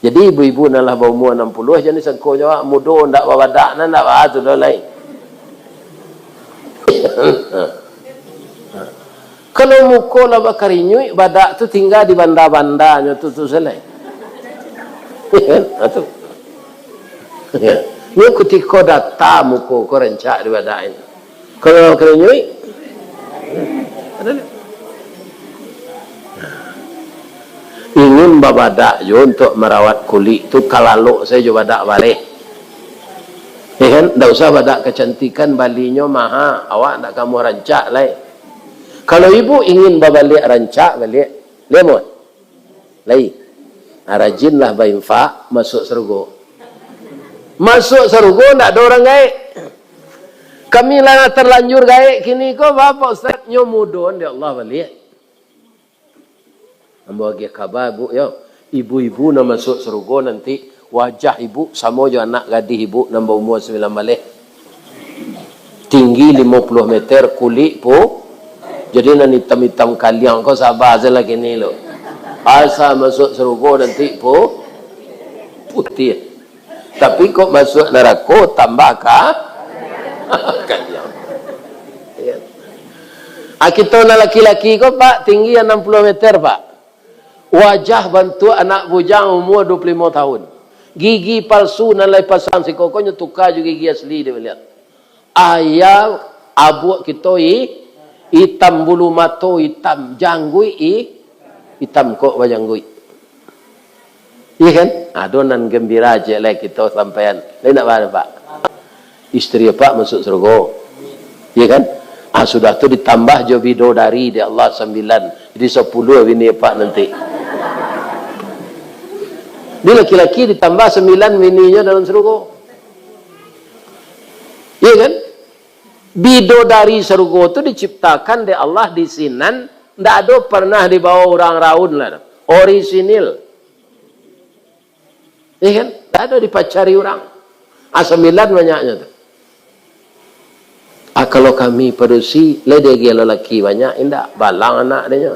Jadi, ibu-ibu nan lah baumua anam puluah, jan disangko jo awak mudo, ndak babadak, nan ndak ba-, tu doh lai. Kalau muko lah bakarinyuik, badak tu tingga di banda-bandanyo tu, tu se lai. Ha, tu. Nyo kutiko data muko ko rancak di badak ini. Kalau karinyuik, ingin babadak jo untuk marawat kulik tu, kalalok sajo badak baleh. Ya kan? Ndak usah badak kecantikan, balinyo maha, awak ndak kamuah rancak lai. Kalau ibu ingin babaliak rancak baliak, lai muah. Lai. Ah, rajinlah bainfak, masuak sarugo. Masuak sarugo ndak ado urang gaek. Kami lah terlanjur gaek kini ko, ba, Pak Ustaz, nyo mudo dek Allah baliak. Ambo agiah kaba, Bu, yo. Ibu-ibu nan masuak sarugo nanti, wajah ibu samo jo anak gadih ibu nan baumua sambilan baleh. Tinggi limo puluah meter, kulik pu-, jadi nan itam-itam kaliang ko saba se lah kini lo. Asa masuak sarugo nanti pu-, putiah. Tapi kok masuak narako tambah ka-, kaliang. Ya. Ah, kito nan laki-laki ko, Pak, tinggi anam puluah meter, Pak. Wajah bantuak anak bujang umua dua puluah limo tahun. Gigi palsu nan lai pasang siko ko nyo tuka jo gigi asli, dek baliak. Ayah abuak kito i-, itam, bulu mato itam, jangguik i-, itam kok bajangguik. Iya kan? Ado nan gembira ciek lai kito sampaian. Lai ndak ba-, Pak? Isteri Apak masuak sarugo. Iya kan? Ah, sudah tu ditambah jo bidodari dek Allah sambilan. Jadi sapuluah bini Apak nanti. Ini laki-laki ditambah sambilan bininyo dalam sarugo. Iya kan? Bidodari sarugo tu diciptakan dek Allah di sinan, ndak ado pernah dibawa urang raun lah. Orisinil. Iya kan? Ndak ado dipacari urang. Ah, sambilan banyaknyo tu. Ah, kalau kami padusi, lai diagiah lalaki banyak, indak, balang anak dinyo.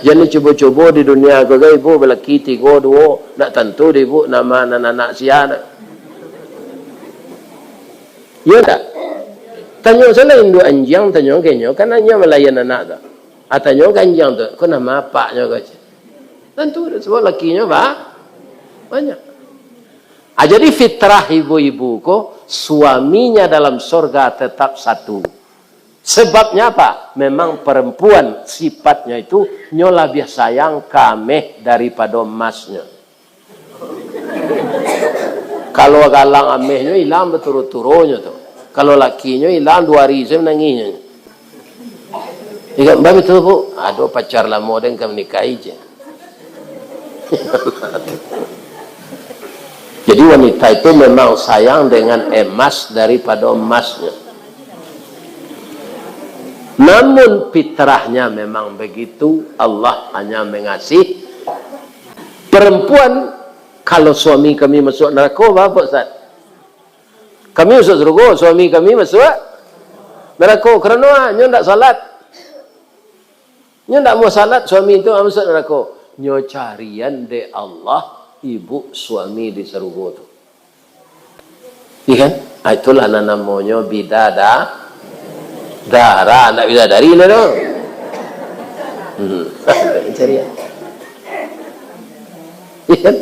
Jan cubo-cubo di dunia ko, gai, ibu balaki tigo, duo, ndak tantu dek ibu nama nan anak sia tu. Iyo ndak? Tanyo salah induak anjiang, tanyo ka inyo, kan inyo malayan anak tu. Ah, tanyo ka anjiang tu, ko nama apaknyo ko? Tantu, sabab lakinyo ba-, banyak. Ah, jadi fitrah ibu-ibu ko, suaminya dalam sorga tetap satu. Sebabnya apa? Memang perempuan sifatnya itu, nyo labiah sayang ka ameh daripado emasnyo. Kalau galang amehnyo ilang baturu-turunyo tu. Kalau lakinyo ilang duo ari se manangihnyo. Ingat, "Baa batua, Bu?" "Ado pacar lamo den ka manikahi," cek. Jadi wanita itu memang sayang dengan emas daripado emasnyo. Namun fitrahnya memang begitu, Allah hanya mengasihi perempuan. Kalau suami kami masuak narako, baa, Pak Ustaz? Kami masuak sarugo, suami kami masuak narako. Karano, ah, nyo ndak salat. Nyo ndak mau salat, suami tu, ah, masuak narako. Nyo carian dek Allah, ibu suami di sarugo tu. Iya kan? Ah, itulah nan namonyo bidada-, dara, ndak bidadari lah tu. Hmm. Carian. Iya kan?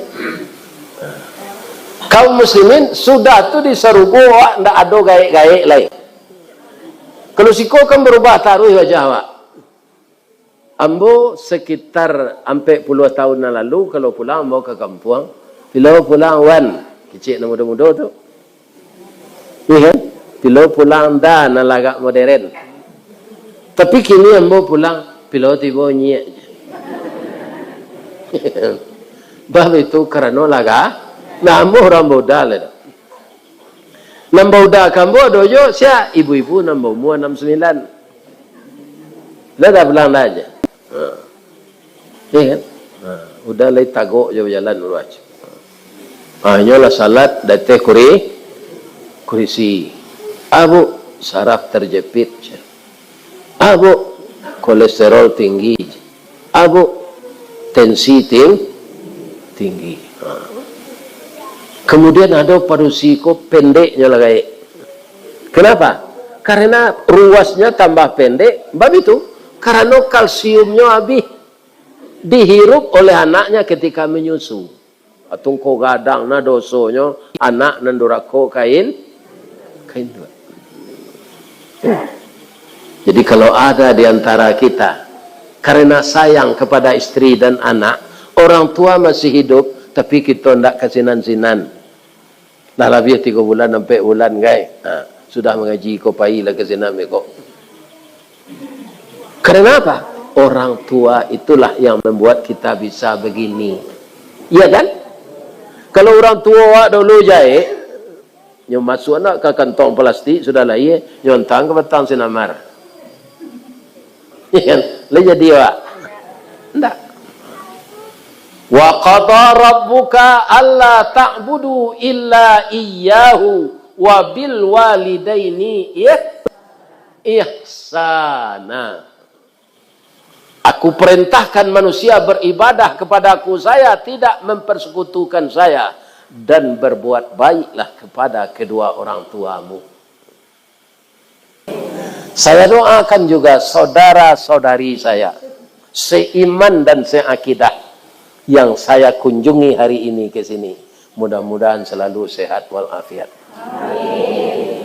Kaum muslimin, sudah tu di sarugo awak ndak ado gaek-gaek lai. Kalau siko kan barubah taruih wajah awak. Ambo sekitar ampek puluah tahun nan lalu, kalau pulang ambo ka kampuang, bilo pulang, Wan, kecek nan mudo-mudo tu, Iya kan? Pilo pulang da nan lah agak moderen. Tapi kini ambo pulang, pilo tibo nyiak. Bab itu karano laga, nah, ambo urang bauda lah tu. Nan bauda ka ambo ado jo sia, ibu-ibu nan baumua anam sambilan. Lah dah pulang dah aja. Ha. Iya kan? Ha, udah lai tagok jo bajalan uluah. Ha, inyo lah salat di ateh kuri-, kurisi. Ah, Bu, saraf terjepit. Ah, Bu, kolesterol tinggi. Ah, Bu, tensi ting-, tinggi. Ha. Kemudian ado padusi ko pendeknyo lah gaek. Kenapa? Karena ruasnya tambah pendek, bab itu, karena kalsiumnyo habis. Dihirup oleh anaknya ketika menyusu. Tungko gadang nah dosonyo, anak nan durako kain, kain dua. Jadi kalau ada di antara kita, karena sayang kepada istri dan anak, orang tua masih hidup, tapi kita ndak kasinan-sinan. Lah labiah tigo bulan, ampek bulan, gai. Ha, sudah mangaji ko, pai lah ka sinan beko. Karena apa? Orang tua itulah yang membuat kita bisa begini. Iya kan? Kalau urang tuo awak dulu jahek, nyo masuak nak ka kantong plastik, sudah lahia, nyo antang ka batang sinamar. Iya kan? Lah jadi awak? Ndak. "Wa qada rabbuka alla ta'budu illa iyyahu wa bil walidaini ih-, ihsana." Aku perintahkan manusia beribadah kepada-Ku, saya tidak mempersekutukan saya, dan berbuat baiklah kepada kedua orang tuamu. Saya doakan juga saudara-saudari saya, seiman dan seakidah, yang saya kunjungi hari ini ke sini. Mudah-mudahan selalu sehat walafiat.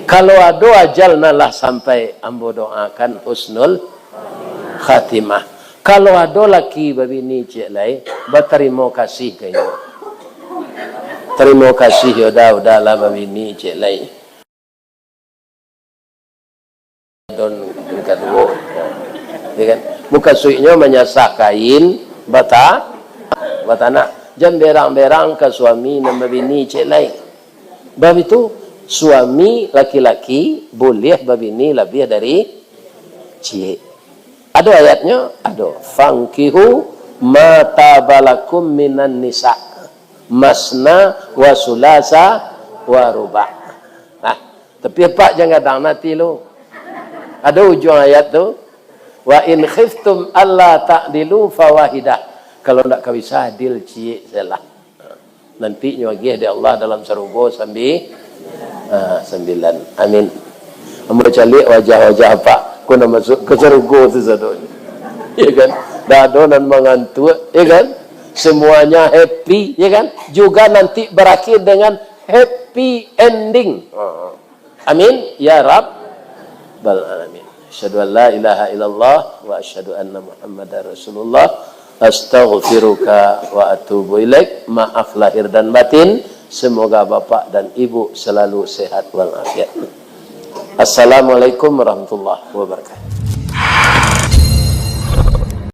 Kalau ado ajal nan lah sampai, ambo doakan husnul khatimah. Kalau ado laki babini ciek lai, batarimo kasih ka inyo. Tarimo kasih, yo dah, udahlah babini ciek lai. Don kaduo. Ya kan? Mukasuiknyo manyasah kain bata-, batanak. Jan berang-berang ka suami nan babini ciek lai. Bab itu, suami laki-laki buliah babini labiah dari ciek. Ado ayatnyo? Ado. "Fankihu ma taba lakum minan nisa, masna wa sulasa wa ruba." Nah, tapi apak jan gadang ati lu. Ado ujuang ayat tu, "Wa in khiftum alla ta'dilu fawahidah." Kalau ndak ka bisa, adil ciek sajolah. Nanti nyo agiah dek Allah dalam sarugo sambi-, ah, sambilan. Amin. Ambo caliak wajah-wajah apak, ko nan masuak ka sarugo tu sadonyo. Ya kan? Dak ado nan mangantuak, ya kan? Semuanya happy, ya kan? Juga nanti berakhir dengan happy ending. Ha. Amin ya rabbal alamin. Asyhadu an la ilaha illallah wa asyhadu anna Muhammadar Rasulullah. Astaghfiruka wa atubu ilaik. Maaf lahir dan batin. Semoga bapak dan ibu selalu sehat walafiat. Assalamualaikum warahmatullahi wabarakatuh.